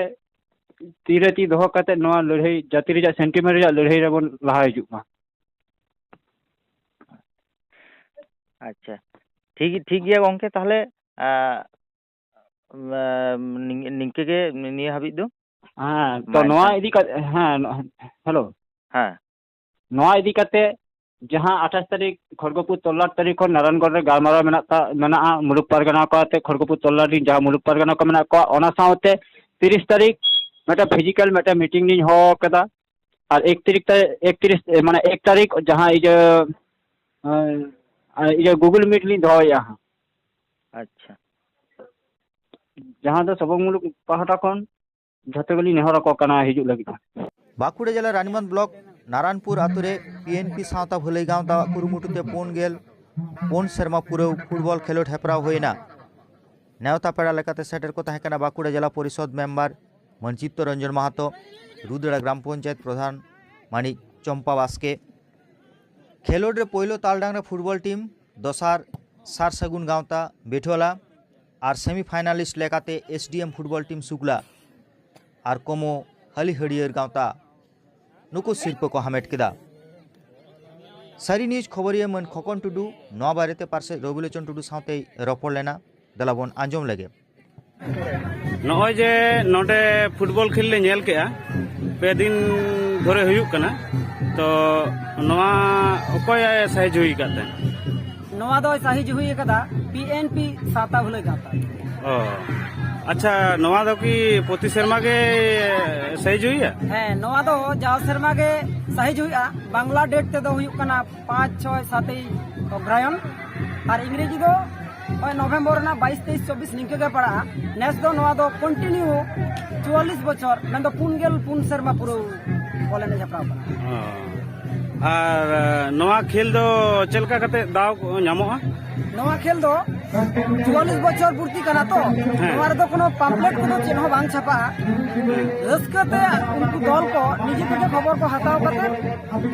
ᱛᱤᱨᱮ ᱛᱤ ᱫᱚᱦᱚ ᱠᱟᱛᱮ ᱱᱚᱣᱟ ᱞᱟᱹᱲᱦᱟᱹᱭ, ᱡᱟᱹᱛᱤ ᱨᱮᱭᱟᱜ ᱥᱮᱱᱴᱤᱢᱮᱱᱴ ᱨᱮᱭᱟᱜ ᱞᱟᱹᱲᱦᱟᱹᱭ ᱨᱮᱵᱚᱱ ᱞᱟᱦᱟ ᱦᱤᱡᱩᱜ ᱢᱟ᱾ ᱟᱪᱪᱷᱟ, ᱴᱷᱤᱠ ᱴᱷᱤᱠ ᱜᱮᱭᱟ ᱜᱚᱝᱠᱮ, ᱛᱟᱦᱚᱞᱮ ᱟᱸ, ᱟᱸ, ᱱᱤᱝ- ᱱᱤᱝᱠᱟᱹ ᱜᱮ ᱱᱤᱭᱟᱹ ᱦᱟᱹᱵᱤᱡ ᱫᱚ᱾ ᱦᱮᱸ, ᱛᱚ ᱢᱟ ᱱᱚᱣᱟ ᱮᱱᱠᱷᱟᱱ᱾ ᱤᱫᱤ ᱠᱟᱛᱮ, ᱦᱮᱸ, ᱱᱚ- ᱦᱮᱞᱳ, ᱦᱮᱸ᱾ ᱱᱚᱣᱟ ᱤᱫᱤ ᱠᱟᱛᱮ ᱡᱟᱦᱟᱸ ᱟᱴᱷᱟᱥ ᱛᱟᱹᱨᱤᱠᱷ ᱠᱷᱚᱲᱜᱚᱯᱩᱨ ᱛᱚᱞᱞᱟᱴ ᱛᱟᱹᱨᱤᱠᱷ ᱠᱷᱚᱱ ᱱᱟᱨᱟᱭᱚᱱᱜᱚᱲ ᱨᱮ ᱜᱟᱞᱢᱟᱨᱟᱣ ᱢᱮᱱᱟᱜ ᱛᱟ- ᱢᱮᱱᱟᱜᱼᱟ ᱢᱩᱞᱩᱠ ᱯᱟᱨᱜᱟᱱᱟ ᱠᱚ ᱟᱛᱮ, ᱠᱷᱚᱲᱜᱚᱯᱩᱨ ᱛᱚᱞᱞᱟᱴ ᱨᱮᱱ ᱡᱟᱦᱟᱸ ᱢᱩᱞᱩᱠ ᱯᱟᱨᱜᱟᱱᱟ ᱠᱚ ᱢᱮᱱᱟᱜ ᱠᱚᱣᱟ, ᱚᱱᱟ ᱥᱟᱶᱛᱮ ᱛᱤᱨᱤᱥ ᱛᱟᱹᱨᱤᱠᱷ ᱢᱤᱫᱴᱟᱝ ᱯᱷᱤᱡᱤᱠᱟᱞ ᱢᱤᱫᱴᱟᱝ ᱢᱤᱴᱤᱝ ᱞᱤᱧ ᱦᱚᱦᱚ ᱟᱠᱟᱫᱟ᱾ ᱟᱨ ᱮᱠ ᱛᱟᱹᱨᱤᱠᱷ ᱛᱮ, ᱮᱠ ᱛᱟᱹᱨᱤᱠᱷ, ᱮ, ᱢᱟᱱᱮ ᱮᱠ ᱛᱟᱹᱨᱤᱠᱷ ᱡᱟᱦᱟᱸ ᱤᱭᱟᱹ, ᱮ, ᱤᱭᱟᱹ Google Meet ᱞᱤᱧ ᱫᱚᱦᱚᱭᱮᱫᱼᱟ ᱦᱟᱸᱜ᱾ ᱟᱪᱪᱷᱟ᱾ ᱡᱟᱦᱟᱸ ᱫᱚ ᱥᱚᱵᱚᱨᱢᱩᱞᱩᱠ ᱯᱟᱦᱴᱟ ᱠᱷᱚᱱ ᱡᱷᱚᱛᱚ ᱜᱮᱞᱤᱧ ᱱᱮᱦᱚᱨ ᱟᱠᱚ ᱠᱟᱱᱟ ᱦᱤᱡᱩᱜ ᱞᱟᱹᱜᱤᱫ ᱦᱟᱸᱜ᱾ ᱵᱟᱸᱠᱩᱲᱟ ᱡᱮᱞᱟ ᱨᱟᱱᱤᱵᱟᱸᱫᱷ ᱵᱞᱚᱠ ᱱᱟᱨᱟᱱᱯᱩᱨ ᱟᱛᱳ ᱨᱮ ᱯᱤᱮᱱᱯᱤ ᱥᱟᱶᱛᱟ ᱵᱷᱟᱹᱞᱟᱹᱭ ᱜᱟᱶᱛᱟᱣᱟᱜ ᱠᱩᱨᱩᱢᱩᱴᱩ ᱛᱮ ᱯᱩᱱ ᱜᱮᱞ ᱯᱩᱱ ᱥᱮᱨᱢᱟ ᱯᱩᱨᱟᱹᱣ ᱯᱷᱩᱴᱵᱚᱞ ᱠᱷᱮᱞᱳᱰ ᱦᱮᱯᱨᱟᱣ ᱦᱩᱭᱮᱱᱟ᱾ ᱱᱮᱣᱛᱟ ᱯᱮᱲᱟ ᱞᱮᱠᱟᱛᱮ ᱥᱮᱴᱮᱨ ᱠᱚ ᱛᱟᱦᱮᱸ ᱠᱟᱱᱟ ᱵᱟᱸᱠᱩᱲᱟ ᱡᱮᱞᱟ ᱯᱚᱨᱤᱥᱚᱫᱽ ᱢᱮᱢᱵᱟᱨ ᱢᱟᱹᱱ ᱪᱤᱛᱛᱚ ᱨᱚᱧᱡᱚᱱ ᱢᱟᱦᱟᱛᱚ, ᱨᱩᱫᱽᱲᱟ ᱜᱨᱟᱢ ᱯᱚᱧᱪᱟᱭᱮᱛ ᱯᱨᱚᱫᱷᱟᱱ ᱢᱟᱹᱱᱤᱡ ᱪᱚᱢᱯᱟ ᱵᱟᱥᱠᱮ᱾ ᱠᱷᱮᱞᱳᱰ ᱨᱮ ᱯᱳᱭᱞᱳ ᱛᱟᱞᱰᱟᱝ ᱨᱮ ᱯᱷᱩᱴᱵᱚᱞ ᱴᱤᱢ, ᱫᱚᱥᱟᱨ ᱥᱟᱨ ᱥᱟᱹᱜᱩᱱ ᱜᱟᱶᱛᱟ ᱵᱮᱴᱷᱩᱣᱟᱞᱟ ᱟᱨ ᱥᱮᱢᱤ ᱯᱷᱟᱭᱱᱟᱞᱤᱥᱴ ᱞᱮᱠᱟᱛᱮ ᱮᱥᱰᱤᱮᱢ ᱯᱷᱩᱴᱵᱚᱞ ᱴᱤᱢ ᱥᱩᱠᱞᱟ ᱟᱨ ᱠᱚᱢᱚ ᱦᱟᱹᱞᱤᱦᱟᱹᱲᱭᱟᱹᱨ ᱜᱟᱶᱛᱟ ᱱᱩᱠᱩ ᱥᱤᱨᱯᱟᱹ ᱠᱚ ᱦᱟᱢᱮᱴ ᱠᱮᱫᱟ᱾ ᱥᱟᱹᱨᱤ ᱱᱤᱭᱩᱡᱽ ᱠᱷᱚᱵᱚᱨᱤᱭᱟᱹ ᱢᱟᱹᱱ ᱠᱷᱚᱠᱚᱱ ᱴᱩᱰᱩ ᱱᱚᱣᱟ ᱵᱟᱨᱮᱛᱮ ᱯᱟᱨᱥᱮᱛ ᱨᱚᱵᱤᱞᱳᱪᱚᱱ ᱴᱩᱰᱩ ᱥᱟᱶᱛᱮᱭ ᱨᱚᱯᱚᱲ ᱞᱮᱱᱟ᱾ ᱫᱮᱞᱟ ᱵᱚᱱ ᱟᱸᱡᱚᱢ ᱞᱮᱜᱮ᱾ ᱱᱚᱜᱼᱚᱭ ᱡᱮ ᱱᱚᱰᱮ ᱯᱷᱩᱴᱵᱚᱞ ᱠᱷᱮᱞ ᱞᱮ ᱧᱮᱞ ᱠᱮᱜᱼᱟ, ᱯᱮ ᱫᱤᱱ ᱫᱷᱚᱨᱮ ᱦᱩᱭᱩᱜ ᱠᱟᱱᱟ, ᱛᱚ ᱱᱚᱣᱟ ᱚᱠᱚᱭ ᱥᱟᱭᱤᱡ ᱦᱩᱭ ᱟᱠᱟᱫ ᱛᱮ? ᱱᱚᱣᱟ ᱫᱚᱭ ᱥᱟᱹᱦᱤᱡ ᱦᱩᱭ ᱟᱠᱟᱫᱟ ᱯᱤ ᱮᱱ ᱯᱤ ᱥᱟᱶᱛᱟ ᱵᱷᱟᱹᱞᱟᱹᱭ ᱜᱟᱶᱛᱟ᱾ ᱚ, ᱟᱪᱪᱷᱟ, ᱱᱚᱣᱟ ᱫᱚ ᱠᱤ ᱯᱨᱚᱛᱤ ᱥᱮᱨᱢᱟ ᱜᱮ ᱥᱟᱭᱤᱡ ᱦᱩᱭᱩᱜᱼᱟ? ᱦᱮᱸ, ᱱᱚᱣᱟ ᱫᱚ ᱡᱟᱣ ᱥᱮᱨᱢᱟ ᱜᱮ ᱥᱟᱹᱦᱤᱡ ᱦᱩᱭᱩᱜᱼᱟ᱾ ᱵᱟᱝᱞᱟ ᱰᱮᱴ ᱛᱮᱫᱚ ᱦᱩᱭᱩᱜ ᱠᱟᱱᱟ ᱯᱟᱸᱪ, ᱪᱷᱚᱭ, ᱥᱟᱛᱮᱭ ᱚᱜᱽᱨᱟᱭᱚᱱ ᱟᱨ ᱤᱝᱨᱮᱡᱤ ᱫᱚ ᱱᱚᱜᱼᱚᱭ ᱱᱚᱵᱷᱮᱢᱵᱚᱨ ᱨᱮᱱᱟᱜ ᱵᱟᱭᱤᱥ, ᱛᱮᱭᱤᱥ, ᱪᱚᱵᱵᱤᱥ ᱱᱤᱝᱠᱟᱹ ᱜᱮ ᱯᱟᱲᱟᱜᱼᱟ᱾ ᱱᱮᱥ ᱫᱚ ᱱᱚᱣᱟ ᱫᱚ ᱠᱚᱱᱴᱤᱱᱤᱭᱩ ᱪᱩᱣᱟᱞᱞᱤᱥ ᱵᱚᱪᱷᱚᱨ, ᱢᱮᱱᱫᱚ ᱯᱩᱱ ᱜᱮᱞ ᱯᱩᱱ ᱥᱮᱨᱢᱟ ᱯᱩᱨᱟᱹᱣ ᱵᱚᱞ ᱮᱱᱮᱡ ᱦᱮᱯᱨᱟᱣ ᱠᱟᱱᱟ᱾ ᱚ᱾ ᱟᱨ ᱱᱚᱣᱟ ᱠᱷᱮᱞ ᱫᱚ ᱪᱮᱫ ᱞᱮᱠᱟ ᱠᱟᱛᱮ ᱫᱟᱣ ᱠᱚ ᱧᱟᱢᱚᱜᱼᱟ? ᱱᱚᱣᱟ ᱠᱷᱮᱞ ᱫᱚ ᱪᱩᱣᱟᱞᱤᱥ ᱵᱚᱪᱷᱚᱨ ᱯᱩᱨᱛᱤ ᱠᱟᱱᱟ ᱛᱚ, ᱦᱮᱸ᱾ ᱱᱚᱣᱟ ᱨᱮᱫᱚ ᱠᱳᱱᱳ ᱯᱟᱢᱯᱞᱮᱴ ᱠᱚᱫᱚ ᱪᱮᱫ ᱦᱚᱸ ᱵᱟᱝ ᱪᱷᱟᱯᱟᱜᱼᱟ᱾ ᱨᱟᱹᱥᱠᱟᱹ ᱛᱮ ᱩᱱᱠᱩ ᱫᱚᱞ ᱠᱚ ᱱᱤᱡᱮ ᱛᱮᱜᱮ ᱠᱷᱚᱵᱚᱨ ᱠᱚ ᱦᱟᱛᱟᱣ ᱠᱟᱛᱮ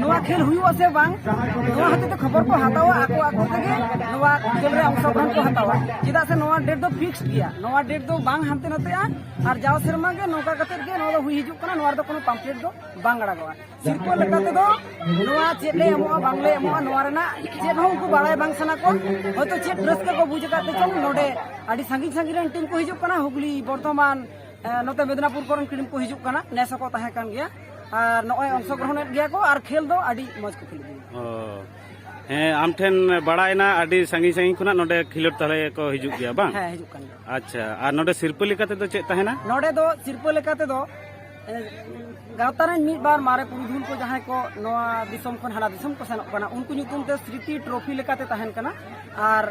ᱱᱚᱣᱟ ᱠᱷᱮᱞ ᱦᱩᱭᱩᱜᱼᱟ ᱥᱮ ᱵᱟᱝ, ᱱᱚᱣᱟ ᱦᱚᱛᱮᱡ ᱛᱮ ᱠᱷᱚᱵᱚᱨ ᱠᱚ ᱦᱟᱛᱟᱣᱟ, ᱟᱠᱚ ᱟᱠᱚ ᱛᱮᱜᱮ ᱱᱚᱣᱟ ᱠᱷᱮᱞ ᱨᱮ ᱚᱝᱥᱚᱜᱨᱚᱦᱚᱱ ᱠᱚ ᱦᱟᱛᱟᱣᱟ᱾ ᱪᱮᱫᱟᱜ ᱥᱮ ᱱᱚᱣᱟ ᱰᱮᱴ ᱫᱚ ᱯᱷᱤᱠᱥᱰ ᱜᱮᱭᱟ, ᱱᱚᱣᱟ ᱰᱮᱴ ᱫᱚ ᱵᱟᱝ ᱦᱟᱱᱛᱮ ᱱᱟᱛᱮᱜᱼᱟ᱾ ᱟᱨ ᱡᱟᱣ ᱥᱮᱨᱢᱟ ᱜᱮ ᱱᱚᱝᱠᱟ ᱠᱟᱛᱮ ᱜᱮ ᱱᱚᱣᱟ ᱫᱚ ᱦᱩᱭ ᱦᱤᱡᱩᱜ ᱠᱟᱱᱟ, ᱱᱚᱣᱟ ᱨᱮᱫᱚ ᱠᱳᱱᱳ ᱯᱟᱢᱯᱞᱮᱴ ᱫᱚ ᱵᱟᱝ ᱟᱲᱟᱜᱚᱜᱼᱟ᱾ ᱥᱤᱨᱯᱟᱹ ᱞᱮᱠᱟ ᱛᱮᱫᱚ ᱱᱚᱣᱟ ᱪᱮᱫ ᱞᱮ ᱮᱢᱚᱜᱼᱟ, ᱵᱟᱝ ᱞᱮ ᱮᱢᱚᱜᱼᱟ, ᱱᱚᱣᱟ ᱨᱮᱱᱟᱜ ᱪᱮᱫ ᱦᱚᱸ ᱩᱱᱠᱩ ᱵᱟᱲᱟᱭ ᱵᱟᱝ ᱥᱟᱱᱟ ᱠᱚᱣᱟ᱾ ᱦᱚᱭᱛᱳ ᱪᱮᱫ ᱨᱟᱹᱥᱠᱟᱹ ᱠᱚ ᱵᱩᱡᱽ ᱟᱠᱟᱫ ᱛᱮ ᱪᱚᱝ, ᱱᱚᱰᱮ ᱟᱹᱰᱤ ᱥᱟᱺᱜᱤᱧ ᱥᱟᱺᱜᱤᱧ ᱨᱮᱱ ᱴᱤᱢ ᱠᱚ ᱦᱤᱡᱩᱜ ᱠᱟᱱᱟ, ᱦᱩᱜᱽᱞᱤ, ᱵᱚᱨᱫᱷᱚᱢᱟᱱ, ᱮ, ᱱᱚᱛᱮ ᱢᱮᱫᱽᱱᱟᱯᱩᱨ ᱠᱚᱨᱮᱱ ᱴᱤᱢ ᱠᱚ ᱦᱤᱡᱩᱜ ᱠᱟᱱᱟ, ᱱᱮᱥ ᱦᱚᱸᱠᱚ ᱛᱟᱦᱮᱸ ᱠᱟᱱ ᱜᱮᱭᱟ᱾ ᱟᱨ ᱱᱚᱜᱼᱚᱭ ᱚᱝᱥᱚᱜᱨᱚᱦᱚᱱᱮᱫ ᱜᱮᱭᱟ ᱠᱚ ᱟᱨ ᱠᱷᱮᱞ ᱫᱚ ᱟᱹᱰᱤ ᱢᱚᱡᱽ ᱠᱚ ᱠᱷᱮᱞ ᱜᱮᱭᱟ᱾ ᱚ᱾ ᱦᱮᱸ, ᱟᱢ ᱴᱷᱮᱱ ᱵᱟᱲᱟᱭᱮᱱᱟ ᱟᱹᱰᱤ ᱥᱟᱺᱜᱤᱧ ᱥᱟᱺᱜᱤᱧ ᱠᱷᱚᱱᱟᱜ ᱱᱚᱰᱮ ᱠᱷᱮᱞᱳᱰ ᱛᱟᱦᱞᱮ ᱠᱚ ᱦᱤᱡᱩᱜ ᱜᱮᱭᱟ, ᱵᱟᱝ? ᱦᱮᱸ, ᱦᱤᱡᱩᱜ ᱠᱟᱱ ᱜᱮᱭᱟ᱾ ᱟᱪᱪᱷᱟ, ᱟᱨ ᱱᱚᱰᱮ ᱥᱤᱨᱯᱟᱹ ᱞᱮᱠᱟ ᱛᱮᱫᱚ ᱪᱮᱫ ᱛᱟᱦᱮᱱᱟ? ᱱᱚᱰᱮ ᱫᱚ ᱥᱤᱨᱯᱟᱹ ᱞᱮᱠᱟ ᱛᱮᱫᱚ, ᱮ, ᱜᱟᱶᱛᱟ ᱨᱮᱱ ᱢᱤᱫ ᱵᱟᱨ ᱢᱟᱨᱮ ᱯᱩᱨᱩᱫᱷᱩᱞ ᱠᱚ ᱡᱟᱦᱟᱸᱭ ᱠᱚ ᱱᱚᱣᱟ ᱫᱤᱥᱚᱢ ᱠᱷᱚᱱ ᱦᱟᱱᱟ ᱫᱤᱥᱚᱢ ᱠᱚ ᱥᱮᱱᱚᱜ ᱠᱟᱱᱟ, ᱩᱱᱠᱩ ᱧᱩᱛᱩᱢ ᱛᱮ ᱥᱨᱤᱛᱤ ᱴᱨᱚᱯᱷᱤ ᱞᱮᱠᱟᱛᱮ ᱛᱟᱦᱮᱱ ᱠᱟᱱᱟ᱾ ᱟᱨ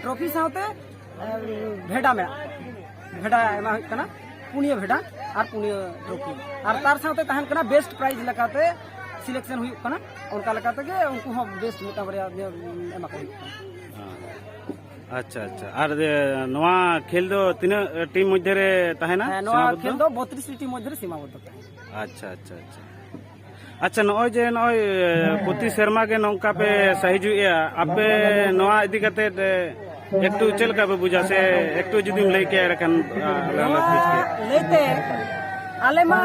ᱴᱨᱚᱯᱷᱤ ᱥᱟᱶᱛᱮ, ᱮ, ᱵᱷᱮᱰᱟ ᱢᱮᱱᱟᱜᱼᱟ, ᱵᱷᱮᱰᱟ ᱮᱢᱟ ᱦᱩᱭᱩᱜ ᱠᱟᱱᱟ, ᱯᱩᱱᱭᱟᱹ ᱵᱷᱮᱰᱟ ᱟᱨ ᱯᱩᱱᱭᱟᱹ ᱴᱨᱚᱯᱷᱤ᱾ ᱟᱨ ᱛᱟᱨ ᱥᱟᱶᱛᱮ ᱛᱟᱦᱮᱱ ᱠᱟᱱᱟ ᱵᱮᱥᱴ ᱯᱨᱟᱭᱤᱡᱽ ᱞᱮᱠᱟᱛᱮ ᱥᱤᱞᱮᱠᱥᱚᱱ ᱦᱩᱭᱩᱜ ᱠᱟᱱᱟ, ᱚᱱᱠᱟ ᱞᱮᱠᱟ ᱛᱮᱜᱮ ᱩᱱᱠᱩ ᱦᱚᱸ ᱵᱮᱥᱴ ᱢᱤᱫᱴᱟᱝ ᱵᱟᱨᱭᱟ ᱮᱢᱟ ᱠᱚ ᱦᱩᱭᱩᱜ ᱠᱟᱱᱟ᱾ ᱟᱪᱪᱷᱟ, ᱟᱪᱪᱷᱟ᱾ ᱟᱨ, ᱮ, ᱱᱚᱣᱟ ᱠᱷᱮᱞ ᱫᱚ ᱛᱤᱱᱟᱹᱜ ᱴᱤᱢ ᱢᱚᱫᱽᱫᱷᱮ ᱨᱮ ᱛᱟᱦᱮᱱᱟ? ᱦᱮᱸ, ᱱᱚᱣᱟ ᱥᱤᱢᱟᱵᱚᱫᱽᱫᱷᱚ? ᱠᱷᱮᱞ ᱫᱚ ᱵᱚᱛᱨᱤᱥ ᱴᱤᱢ ᱢᱚᱫᱽᱫᱷᱮ ᱨᱮ ᱥᱤᱢᱟᱵᱚᱫᱽᱫᱷᱚ ᱛᱟᱦᱮᱱᱟ᱾ ᱟᱪᱪᱷᱟ, ᱟᱪᱪᱷᱟ, ᱟᱪᱪᱷᱟ᱾ ᱟᱪᱪᱷᱟ, ᱱᱚᱜᱼᱚᱭ ᱡᱮ ᱱᱚᱜᱼᱚᱭ, ᱮ, ᱯᱨᱚᱛᱤ ᱥᱮᱨᱢᱟ ᱜᱮ ᱱᱚᱝᱠᱟ ᱯᱮ ᱥᱟᱹᱦᱤᱡᱩᱜᱼᱟ, ᱟᱯᱮ ᱱᱚᱣᱟ ᱤᱫᱤ ᱠᱟᱛᱮ, ᱮ, ᱮᱠᱴᱩ ᱪᱮᱫ ᱞᱮᱠᱟ ᱯᱮ ᱵᱩᱡᱟ? ᱥᱮ ᱮᱠᱴᱩ ᱡᱩᱫᱤᱢ ᱞᱟᱹᱭ ᱠᱮᱭᱟ, ᱮᱸᱰᱮᱠᱷᱟᱱ, ᱟ, ᱟᱞᱮ ᱦᱚᱸᱞᱮ ᱱᱚᱣᱟ ᱵᱩᱡᱽ ᱠᱮᱭᱟ᱾ ᱞᱟᱹᱭᱛᱮ ᱟᱞᱮ ᱢᱟ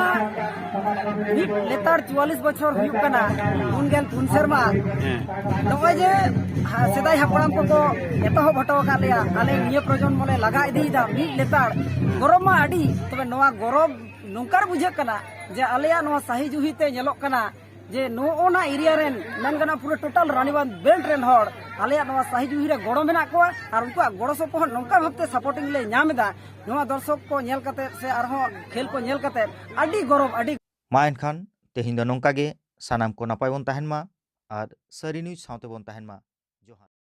ᱢᱤᱫ ᱞᱮᱛᱟᱲ ᱪᱩᱣᱟᱞᱤᱥ ᱵᱚᱪᱷᱚᱨ ᱦᱩᱭᱩᱜ ᱠᱟᱱᱟ, ᱯᱩᱱ ᱜᱮᱞ ᱯᱩᱱ ᱥᱮᱨᱢᱟ᱾ ᱦᱮᱸ᱾ ᱱᱚᱜᱼᱚᱭ ᱡᱮ, ᱦᱟ-, ᱥᱮᱫᱟᱭ ᱦᱟᱯᱲᱟᱢ ᱠᱚᱠᱚ ᱮᱛᱚᱦᱚᱵ ᱦᱚᱴᱚ ᱟᱠᱟᱫ ᱞᱮᱭᱟ, ᱟᱞᱮ ᱱᱤᱭᱟᱹ ᱯᱨᱚᱡᱚᱱᱢᱚ ᱞᱮ ᱞᱟᱜᱟ ᱤᱫᱤᱭᱮᱫᱟ ᱢᱤᱫ ᱞᱮᱛᱟᱲ᱾ ᱜᱚᱨᱚᱵᱽ ᱢᱟ ᱟᱹᱰᱤ, ᱛᱚᱵᱮ ᱱᱚᱣᱟ ᱜᱚᱨᱚᱵᱽ ᱱᱚᱝᱠᱟ ᱵᱩᱡᱷᱟᱹᱜ ᱠᱟᱱᱟ ᱡᱮ ᱟᱞᱮᱭᱟᱜ ᱱᱚᱣᱟ ᱥᱟᱦᱤ ᱡᱩᱦᱤ ᱛᱮ ᱧᱮᱞᱚᱜ ᱠᱟᱱᱟ ᱡᱮ ᱱᱚᱜᱼᱚ ᱱᱟ area ᱨᱮᱱ, ᱢᱮᱱ ᱜᱟᱱᱚᱜᱼᱟ, ᱯᱩᱨᱟᱹ total ᱨᱟᱱᱤᱵᱟᱸᱫᱷ belt ᱨᱮᱱ ᱦᱚᱲ ᱟᱞᱮᱭᱟᱜ ᱱᱚᱣᱟ ᱥᱟᱦᱤ ᱡᱩᱦᱤ ᱨᱮ ᱜᱚᱲᱚ ᱢᱮᱱᱟᱜ ᱠᱚᱣᱟ ᱟᱨ ᱩᱱᱠᱩᱣᱟᱜ ᱜᱚᱲᱚ ᱥᱚᱯᱚᱦᱚᱫ ᱱᱚᱝᱠᱟ ᱵᱷᱟᱵᱛᱮ supporting ᱞᱮ ᱧᱟᱢ ᱮᱫᱟ᱾ ᱱᱚᱣᱟ ᱫᱚᱨᱥᱚᱠ ᱠᱚ ᱧᱮᱞ ᱠᱟᱛᱮ ᱥᱮ ᱟᱨᱦᱚᱸ ᱠᱷᱮᱞ ᱠᱚ ᱧᱮᱞ ᱠᱟᱛᱮ ᱟᱹᱰᱤ ᱜᱚᱨᱚᱵᱽ, ᱟᱹᱰᱤ ᱢᱟ ᱮᱱᱠᱷᱟᱱ ᱛᱮᱦᱮᱧ ᱫᱚ ᱱᱚᱝᱠᱟ ᱜᱮ, ᱥᱟᱱᱟᱢ ᱠᱚ ᱱᱟᱯᱟᱭ ᱵᱚᱱ ᱛᱟᱦᱮᱱ ᱢᱟ ᱟᱨ ᱥᱟᱹᱨᱤ news ᱥᱟᱶᱛᱮ ᱵᱚᱱ ᱛᱟᱦᱮᱱ ᱢᱟ᱾